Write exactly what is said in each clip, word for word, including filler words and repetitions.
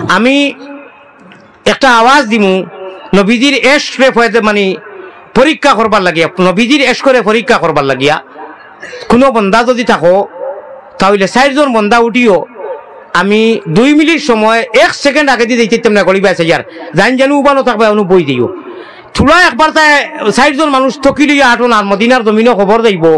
আমি একটা আওয়াজ দিমু, নবীজির এশকরে ফয়েদে মানে পরীক্ষা করবার লাগিয়া, নবীজির এশকরে পরীক্ষা করবার লাগিয়া। কুনু বন্দা যুদি থাকো, তা অইলে চাইরজন বন্দা উঠিও। আমি দুই মিনিট সময়, এক সেকেন্ড আগেদি যাইতাম না, গড়ি বায় চাইয়ার। যাইন যেন উবানো থাকবায়, অনু বই দিও। থুড়া একবার তাই চাইরজন মানুষ তকি লইয়া আটইন, আর মদিনার জমিনো খবর যাইবো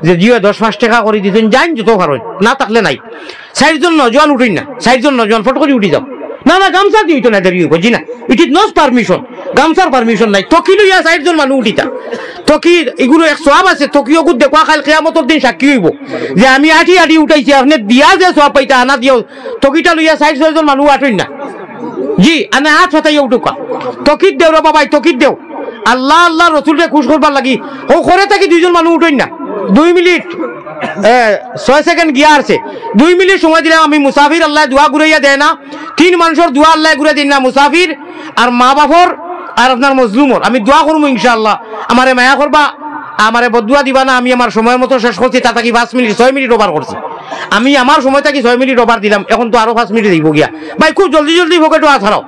যে জিও দশ পাঁচ টেকা করি দিছইন, যাইন যত পারইন, না থাকলে নাই। চাইরজন নওজোয়ান উঠইন না, চাইরজন নওজোয়ান ফট করি উঠি যাও। না, না, গামছা দি অইতো না, দেরি অইবো। জি না, it is not permission, গামছার permission নাই। তকি লইয়া চাইরজন মানুষ উঠিতা। তকি ইগুর এক সওয়াব আছে, তকি অগুর দেখবা কাইল কিয়ামতর দিন সাক্ষী অইবো যে আমি আটি আটি উঠাইছি, আপনে দিয়া যে সওয়াব পাইতা, আনা দিও। তকিটা লইয়া চাইর ছয়জন মানুষ আটইন না। জি, আনে আত ফাটাইয়া উঠউক্কা। তকিত দেও রে বাবাই, তকিত দেও। আল্লাহ, আল্লাহ রসুলরে খুশ করবার লাগি। অউ ঘরে থাকি দুইজন মানুষ উঠইন না। দুই মিনিট, এ, ছয় সেকেন্ড গিয়া আছে। দুই মিনিট সময় দিলাম আমি মুসাফির, আল্লায় দুয়া ঘুরাইয়া দেয় না। তিন মানষর দুয়া আল্লায় ঘুরাই দেইন না, মুসাফির আর মা বাপর আর আপনার মজলুমর। আমি দোয়া করমু ইনশাআল্লাহ। আমারে মায়া করবা, আমারে বদদোয়া দিবা না। আমি আমার সময় মতো শেষ করছি, তা থাকি পাঁচ মিনিট, ছয় মিনিট ওভার করছি। আমি আমার সময় থাকি ছয় মিনিট ওভার দিলাম, এখন তো আরো পাঁচ মিনিট যাইবো গিয়া। ভাই, খুব জলদি জলদি পকেটো আত হারাও।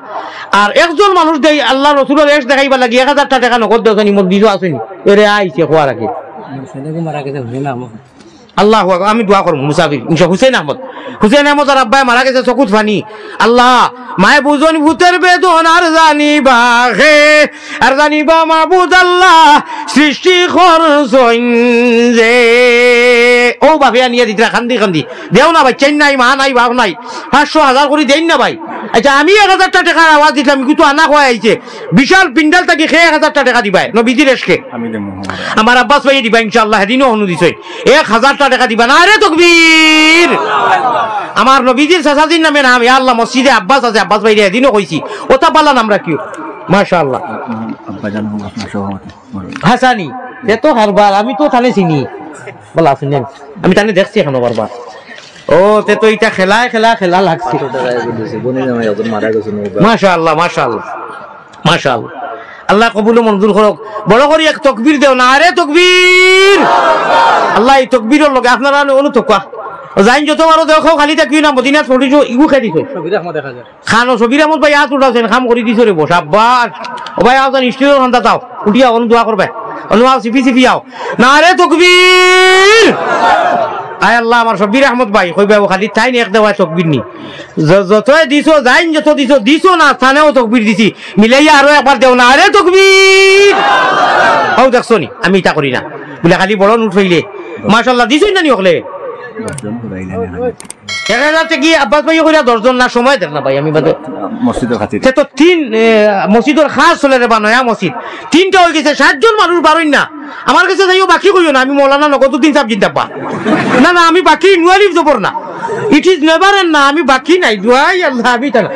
আর একজন মানুষ দেই আল্লাহ রসুলর এশ দেখাইবার লাগি এক হাজারটা টেকা নগদ দেও, জানি মসজিদো আছইন। এরে আইছে খোয়ার আগে। আল্লাহু আকবার, আমি দোয়া করমু মুসাফির, ইনশা হুসেন আহমদ। হুসেন আহমদ আর আব্বায় মারা গেছে, চকুত পানি। আল্লাহ, মায় বুঝন ভূতের বেদন আর জানিবা হে, আর জানিবা মাবুদ আল্লাহ সৃষ্টি করছইন যে। অউ বাপে আনিয়া দিতরা কান্দি কান্দি। দেও না ভাই, চেইন নাই, মা নাই, বাপ নাই। পাঁচশো হাজার করি দেইন না ভাই। আচ্ছা, আমি এক হাজারটা টেকার আওয়াজ দিতাম, কিন্তু আনা কয় আইছে। বিশাল পিন্ডাল থাকি কে এক হাজারটা টেকা দিবায় নবীজির এশকে? আমি দেমু। আমার আব্বাস ভাইয়ে দিবা ইনশাআল্লাহ, হেদিনও হনু দিছইন। এক হাজারটা টেকা দিবা। নারে তকবীর। আমার নবীজির চাচাজির নামে নাম, ইয়া আল্লাহ, মসজিদে আব্বাস আছে, আব্বাস ভাইরে হেদিনও কইছি। ওটা বালা নাম রাখিও। মাশাআল্লাহ। আব্বা জান হোক আপনার সভাপতি। হাসানি, এ তো হারবার, আমি তো তানে চিনি। বালা আছইন নি? আমি তানে দেখছি এখনো বারবার। ও, তে তো ইটা খেলায় খেলা, খেলা লাগছে। পাঁচশো টেকা এগু দিছে, বনি জামাই একজন মারা গেছে নৌকা। মাশাআল্লাহ, মাশাআল্লাহ, মাশাআল্লাহ। আল্লাহ কবুল ও মঞ্জুর করউক। বড় করি এক তকবীর দেও, নারে তকবীর। আল্লাহ এই তকবীরর লগে আপনারা অনু তকুয়া। যাইন যত পারো দেখো, খালি থাকিও না, মদিনাত পড়িছো, ইগু খেয়ে দিছো। সবিরা আমার দেখা যায়। খানো সবির আহমদ ভাই আত উঠাছইন, কাম করি দিছো রে বস, আব্বার। ও ভাই, আও জান, স্টেজর কান্দা তাও। উঠিয়া, অনু দোয়া করবায়। অনু আও, সিপি সিপি আও। নারে তকবীর! আয় আল্লাহ, আমার সবির আহমদ ভাই, কইবা ও খালি তাইন এক দেওয়ায় তকবীর নি। য-, যতয় দিছো, যাইন যত দিছো, দিছো না, স্থানেও তকবীর দিছি। মিলাইয়া আরো একবার দেও, নারে তকবীর! অউ দেখছো নি, আমি ইতা করি না। বুলে খালি বড় নোট অইলে। মাশাআল্লাহ, দিছইন না নি অকলে? এক হাজার থাকি আব্বাস ভাইয়ে কইরা দশজন না, সময় দেখ না ভাই, আমি বাদে। মসজিদর খাতির। তে তো তিন, এ, মসজিদর খাস চলে রে বা, নয়া মসজিদ। তিনটা অই গেছে, সাতজন মানুষ বারইন না। আমার গেছে যাইও বাকি কইও না, আমি মৌলানা নগদুদ্দিন সাব জিন্দাবাদ। না, না, আমি বাকি নুয়ালিফ জবর না। It is never end না, আমি বাকি নাই, দোয়াই আল্লাহ, আমি তা না।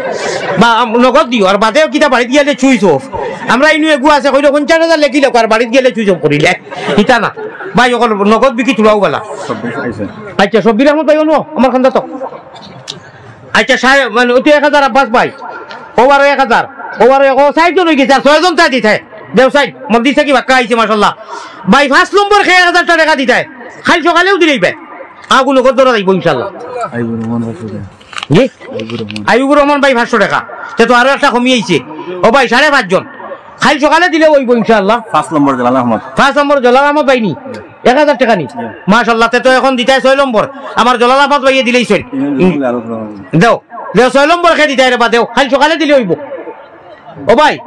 বা, আম, নগদ দিও, আর বাদে কিতা বাড়িত গেলে চুইছ অফ। আমরা ইনু এগু আছে, কইলো পঞ্চাশ হাজার লেখি লেখো, আর বাড়িত গেলে চুইছ অফ করিলে। ইতা না। ভাই, অকল নগদ বিকি তুলাও বালা। চব্বিশ আইছে। আচ্ছা, সব্বির আহমদ ভাই, অনু, আমার কান্দা তো। আচ্ছা, সাড়ে, মানে, ওই তো এক হাজার আব্বাস ভাই। ও বারো এক হাজার। ও বারো এক, ও চাইরজন অই গেছে, আর ছয়জন তাই দিতায়। দেও চাইর, মসজিদ থাকি বাক্কা আইছে, মাশাআল্লাহ। ভাই, পাঁচ নম্বর খেয়ে এক হাজারটা টেকা দিতায়। কাইল সকালেও দিলেই ভাই। আগু নগদ ধরা যাইবো, ইনশাআল্লাহ। আইবুর রহমান পাঁচশো টেকা। জি? আইবুর রহমান। আইবুর রহমান ভাই পাঁচশো টেকা। তে তো আরো একটা কমি আইছে। ও ভাই, সাড়ে পাঁচজন। কাইল সকালে দিলে অইবো ইনশাআল্লাহ। পাঁচ নম্বর জালাল আহমদ। পাঁচ নম্বর জালাল আহমদ ভাই নি? এক হাজার টেকা নি? জি। মাশাআল্লাহ, তে তো এখন দিতায় ছয় নম্বর। আমার জালাল আহমদ ভাইয়ে দিলেই ছয়। তিন নম্বর আরো ছয়। দেও, দেও, ছয় নম্বর কে দিতায় রে বা, দেও। কাইল সকালে দিলে অইবো। ও ভাই,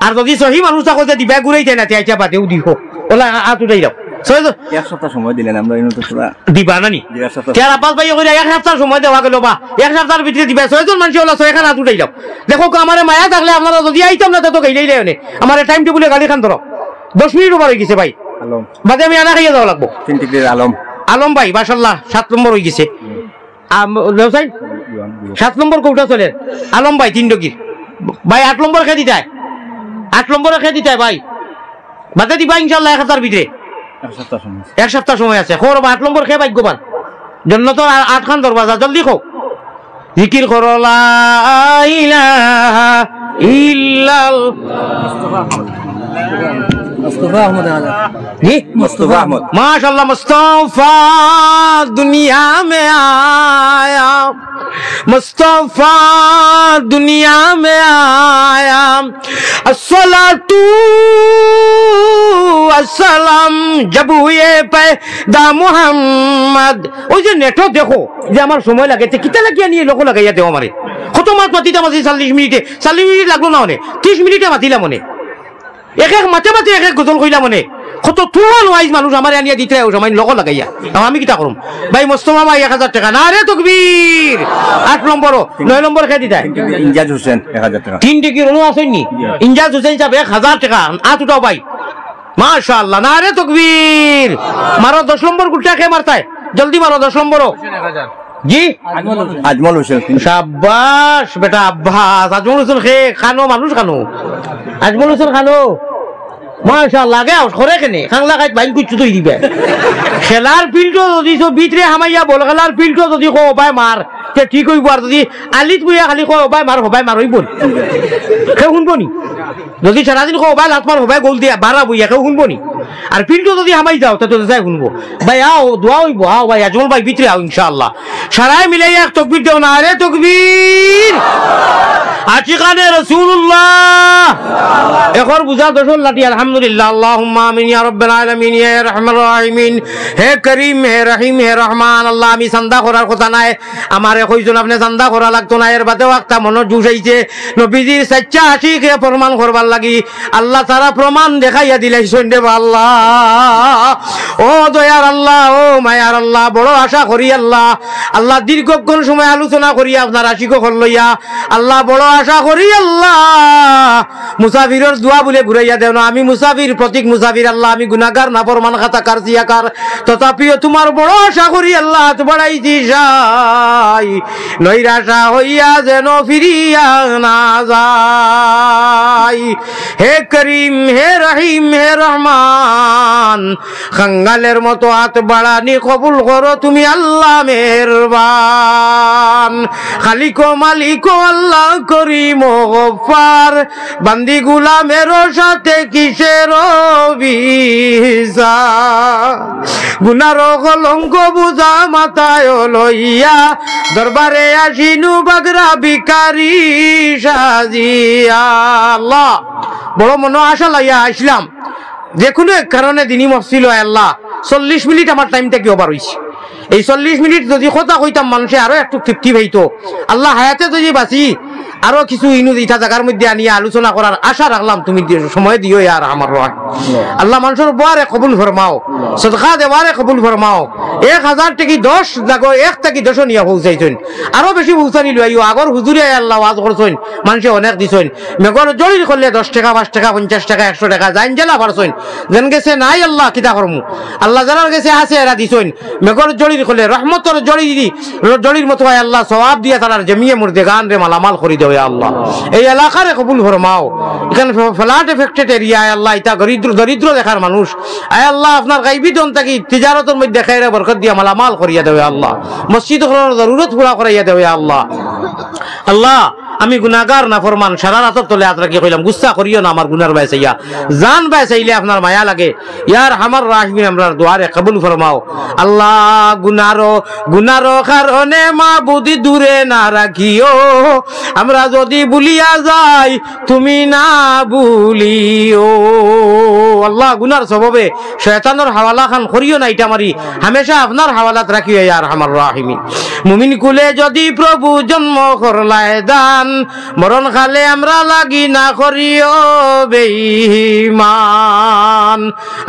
আর যদি সহি মানুষ থাকো যে দিবা ঘুরাই দেয় না, তে আইচ্ছা বাদেও দিও। ওলা আ-, আত উঠাই দাও। ছয় জ-, এক সপ্তাহ সময় দিলেন, আমরা ইনো তো পুরা দিবা না নি? জি, এক সপ্তাহ। তে আর আব্বাস ভাইয়ে কইরা এক সপ্তাহ সময় দেওয়া গেল বা, এক সপ্তাহর ভিতরে দিবা। ছয়জন মানুষে ওলা ছয়খান আত উঠাই দাও। দেখো, আমারে মায়া থাকলে আপনারা যদি আইতাম না, তে তো গেলেই লেও নে। আমারে টাইম টেবুলে গাড়ি খান ধরো। দশ মিনিট ওভার অই গেছে ভাই। আলম। বাদে আমি আনা খাইয়া যাওয়া লাগবো। তিন ডিগ্রির আলম। আলম ভাই, মাশাআল্লাহ, সাত নম্বর অই গেছে। আম, ব্যবসায়ী? সাত নম্বর কোটা চলে। আলম ভাই, তিন ডিগ্রির। ভাই, আট নম্বর কে দিতায়? আট নম্বরে কে দিতায় ভাই? বাদে দিবা ইনশাআল্লাহ এক হাজার ভিতরে। এক সপ্তাহ সময় আছে। এক সপ্তাহ সময় আছে। খবর বা আট নম্বর কে ভাগ্যবান? জন্নতর আ-, আটখান দরওয়াজা, জলদি কও। জিকির করো লা ইলাহা ইল্লাল্লাহ। মুস্তফা আহমদ আজাদ। জি? মুস্তফা আহমদ। মাশাআল্লাহ, মুস্তফা দুনিয়া মে আয়া, মুস্তফা দুনিয়া মে আয়া, আসসালাতু আসসালাম জব হুয়ে পয়দা মুহাম্মদ। ওই যে নেটো দেখো, যে আমার সময় লাগে, তে কিতা লাগিয়া নিয়ে লোক লাগাইয়া দেও আমারে। কত মাত মাতিতাম আছে চল্লিশ মিনিটে, চল্লিশ মিনিট লাগলো না অনে, ত্রিশ মিনিটে মাতিলাম অনে। এক এক মাতে মাতে এক এক গজল কইলাম অনে। কত তুলমান ওয়াইজ মানুষ আমারে আনিয়া দিতে হয়, ও সময় লোক লাগাইয়া। এখন আমি কিতা করুম? ভাই মোস্তফা ভাই এক হাজার টেকা। নারে তকবীর। আট নম্বরও, নয় নম্বর কে দিতায়? ইনজাজ হোসেন এক হাজার টেকা। তিন টেকি রনো আছেন নি? ইনজাজ হোসেন সাহেব এক হাজার টেকা। আত উঠাও ভাই। মাশাআল্লাহ, নারে তকবীর। মারো দশ নম্বর গুটটা কে মারতায়? জলদি মারো দশ নম্বরও। জি? আজমল হোসেন। সাব্বাস বেটা আব্বাস। আজমল হোসেন খে খানো মানুষ খানো। আজমল হোসেন খানো। মাশাআল্লাহ, আগে আউস করে কেনে? খাংলা খাইত বাইন কুচ্ছু তো দিবে। খেলার ফিল্ডও যদি তো ভিতরে হামাইয়া বল খেলার ফিল্ডও যদি কো ভাই মার, তে ঠিক হইব। আর যদি আলিত বইয়া খালি কো ভাই মার, হবাই মার হইব নি? কেউ শুনবো নি? যদি সারাদিন কো ভাই লাত মার, হবাই গোল দিয়া বাড়া বইয়া, কেউ শুনবো নি? আর ফিল্ডও যদি হামাই যাও, তে তো যাই শুনবো। ভাই আও, দোয়া হইব, আও ভাই, আজমল ভাই ভিতরে আও ইনশাআল্লাহ। সারাই মিলাইয়া এক তকবীর দেও, নারে তকবীর। আশিকানে রাসূলুল্লাহ। এখন বুঝা দশর লাঠি, আলহামদুলিল্লাহ, আল্লাহুম্মা আমিন ইয়া রাব্বাল আলামিন, ইয়া আরহামার রাহিমিন। হে করিম, হে রহিম, হে রহমান, আল্লাহ, আমি চান্দা করার কথা নাই, আমারে কইছইন আপনে চান্দা করা লাগতো না, এর বাদেও একটা মনো জুশ আইছে, নবীজির সাচ্চা আশিকে প্রমাণ করবার লাগি আল্লাহ তারা প্রমাণ দেখাইয়া দিলাইছইন রে বা আল্লাহ। ও দয়ার আল্লাহ, ও মায়ার আল্লাহ, বড় আশা করি আল্লাহ, আল্লাহ দীর্ঘক্ষণ সময় আলোচনা করি আপনার আশিক অকল লইয়া, আল্লাহ বড় আশা করি আল্লাহ, মুসাফিরর দোয়া বুলে ঘুরাইয়া দেও না। আমি মুসাফির, প্রতীক মুসাফির আল্লাহ, আমি গুনাহগার, নাফরমান, খাতাকার, সিয়াকার, তথাপিও তোমার বড় আশা করি আল্লাহ, হাত বাড়াইছি সাই, নৈরাশা হইয়া যেন ফিরিয়া না যাই। হে করিম, হে রহিম, হে রহমান, খাঙ্গালের মতো হাত বাড়ানি কবুল করো তুমি আল্লাহ মেহেরবান। খালিক ও মালিক ও আল্লাহ করিম ও গফফার, বান্দি গুলামের সাথে কিসের বিচার? গুনার কলঙ্ক বুঝা মাথায় লইয়া দরবারে আসিনু বাগরা ভিখারি সাজিয়া। আল্লাহ, বড় মনো আশা লইয়া আইছলাম, যে কোনো এক কারণে দিনি মহফিল হয় আল্লাহ, চল্লিশ মিনিট আমার টাইম থাকি ওভার হইছে। এই চল্লিশ মিনিট যদি কথা কইতাম, মানুষে আরো একটু তৃপ্তি পাইতো। আল্লাহ, হায়াতে যদি বাঁচি, আরো কিছু ইনু ইটা জাগার মধ্যে আনিয়া আলোচনা করার আশা রাখলাম, তুমি দি-, সময় দিও, ইয়া আরহামার রাহিমিন। আল্লাহ, মানুষর উপহারে কবুল ফরমাও, সদকা দেওয়ারে কবুল ফরমাও। এক হাজার থাকি দশ লাগো, এক থাকি দশ নিয়া পৌঁছাইছইন, আরো বেশি পৌঁছানি লইও। আগর হুজুরে আল্লাহ ওয়াজ করছইন, মানুষে অনেক দিছইন। মেঘর জড়ির করলে দশ টেকা, পাঁচ টেকা, পঞ্চাশ টেকা, একশো টেকা, যাইন জেলা পারছইন। যেন গেছে নাই আল্লাহ, কিতা করমু? আল্লাহ যারার গেছে আছে, এরা দিছইন। মেঘর জড়ির করলে রহমতর জড়ি দি, জড়ির মতো হয় আল্লাহ, সওয়াব দিয়া তারার জমিয়ে মুর্দেগান রে মালামাল করি দেও, ইয়া আল্লাহ। এই এলাকারে কবুল ফরমাও। এখানে ফ-, flood affected area, আল্লাহ, ইটা দরিদ্র, দরিদ্র দেখার মানুষ। আয় আল্লাহ, আপনার গাইবি ধন থাকি তিজারতর মধ্যে খাইরে বরকত দিয়া মালামাল করিয়া দেও, ইয়া আল্লাহ। মসজিদ ঘরর জরুরত পুরা করাইয়া দেও, ইয়া আল্লাহ। আল্লাহ, আমি গুনাহগার নাফরমান, সারা রাতর তলে আত রাখি কইলাম, গুসা করিও না আমার গুনার বায় চাইয়া। জান বায় চাইলে আপনার মায়া লাগে। ইয়া আরহামার রাহিমিন, আমরার দোয়ারে কবুল ফরমাও। আল্লাহ, গুনারো, গুনারো কারণে মাবুদ দূরে না রাখিও। আমরা যদি ভুলিয়া যাই, তুমি না ভুলিও। আল্লাহ, গুনার সববে শয়তানর হাওয়ালা খান করিও না, ইটা মারি হামেশা আপনার হাওয়ালাত রাখিও, ইয়া আরহামার রাহিমিন। মুমিন কুলে যদি প্রভু জন্ম করলায় দান, মরণ কালে আমরা লাগি না করিও বেঈমান।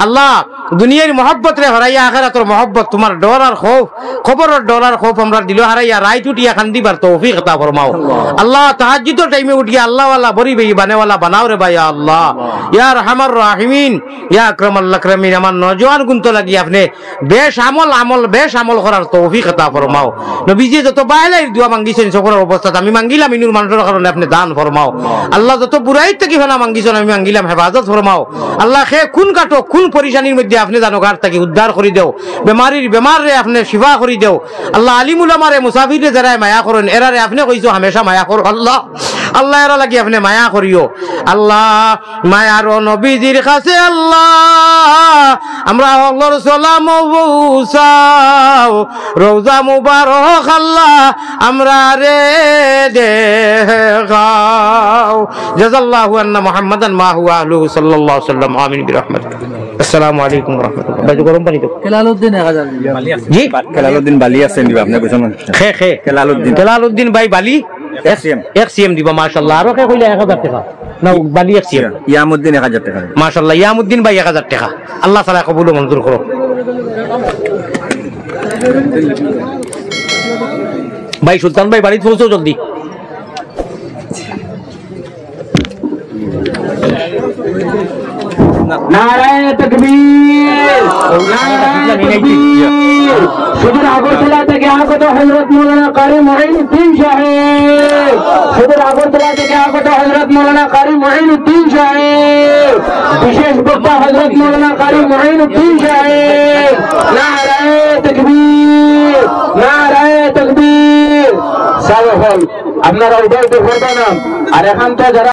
আল্লাহ, দুনিয়ার মহব্বত রে হরাইয়া আখেরাতর মহব্বত, তোমার ডর আর খৌফ, কবরর ডর আর খৌফ আমরা দিল হারাইয়া রাইত উঠিয়া কান্দিবার তৌফিক আতা ফরমাও। আল্লাহ, তাহাজ্জুদর টাইমে উঠিয়া আল্লাহওয়ালা বড়ি বেই বানেওয়ালা বানাও রে ভাই আল্লাহ। ইয়া আরহামার রাহিমিন, ইয়া আকরামাল আকরামিন, আমার নওজোয়ান গুনতো লাগি আপনে বেশ আমল, আমল, বেশ আমল করার তৌফিক আতা ফরমাও। নবীজি যত বায়লাইর দোয়া মাঙ্গিছইন সফরর অবস্থাত, আমি মাঙ্গিলাম ইনুর মানুষর কারণে আপনে দান ফরমাও। আল্লাহ যত বুরাইর থাকি ফানা মাঙ্গিছইন, আমি মাঙ্গিলাম হেফাজত ফরমাও। আল্লাহ খে কুন কাটো, কুন পরিশানির মধ্যে আপনে জানো গার থাকি উদ্ধার করি দেও, বেমারির বেমার রে আপনে শিফা করি দেও। আল্লাহ আলিম উলামারে মুসাফিররে যারায় মায়া করইন, এরারে আপনে কইছো হামেশা মায়া করো। আল্লাহ আল্লাহ, এরা লাগি আপনে মায়া করিও। আল্লাহ, মায়ার নবীজির কাছে আল্লাহ, আমরা হকলর সালাম পৌঁছাও। রওজা মুবারক আল্লাহ, আমরারে দেখাও। জাযাল্লাহু আন্না মুহাম্মাদান মা হুয়া আহলুহু সাল্লাল্লাহু আলাইহি ওয়াসাল্লাম। আমিন বিরহমাতিকা। আসসালামু আলাইকুম ওয়া রাহমাতুল্লাহ। ভাই, গরম পানি তো। কেলালউদ্দিন এক হাজার। জি? কেলালউদ্দিন বালি আছে নিবা, আপনি বুঝছেন না? খে, খে। কেলালউদ্দিন। কেলালউদ্দিন ভাই বালি। এক সিএম। এক সিএম দিবা, মাশাআল্লাহ। আরো কে কইলা এক হাজার টেকা? না, বালি এক সিএম। ইয়ামুদ্দিন এক হাজার টেকা। মাশাআল্লাহ, ইয়ামুদ্দিন ভাই এক হাজার টেকা। আল্লাহ তাআলা কবুল ও মঞ্জুর করো। ভাই সুলতান ভাই, বাড়িত পৌঁছো জলদি। নারায়ে তাকবীর, নারায়ে তাকবীর। সুদূর আগরতলা থেকে আগত হযরত মাওলানা কারি মুঈনুদ্দিন সাহেব, সুদূর আগরতলা থেকে আগত হযরত মাওলানা কারি মুঈনুদ্দিন সাহেব, বিশেষ বক্তা হযরত মাওলানা কারি মুঈনুদ্দিন সাহেব। নারায়ে তাকবীর, নারায়ে তাকবীর। সাহেব হল, আপনারা উঠে উঠে পড়বেন না। আর এখন তো যারা